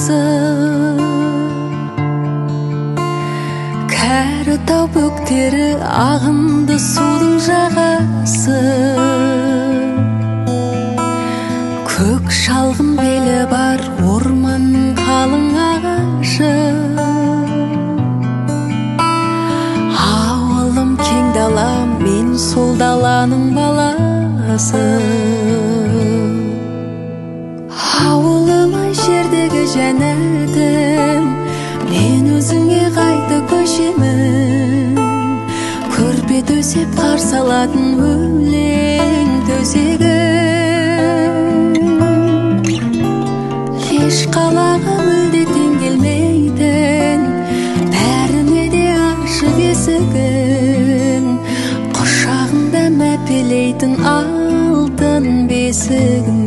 баласы. Кәрі тау бөктері, ағынды судың жағасы. Көк шалғын белі бар орманның қалың ағашы. Ауылым кең дала, мен сол даланың баласы. Ауылым ай, жердегі жәннәтім, мен өзіңе қайта көшемін. Көрпе төсеп қарсы алатын өлең төсегім. Еш қалаға мүлде тең келмейтін, бәріне де ашық есігін. Құшағыңда мәпелейтін алтын бесігім.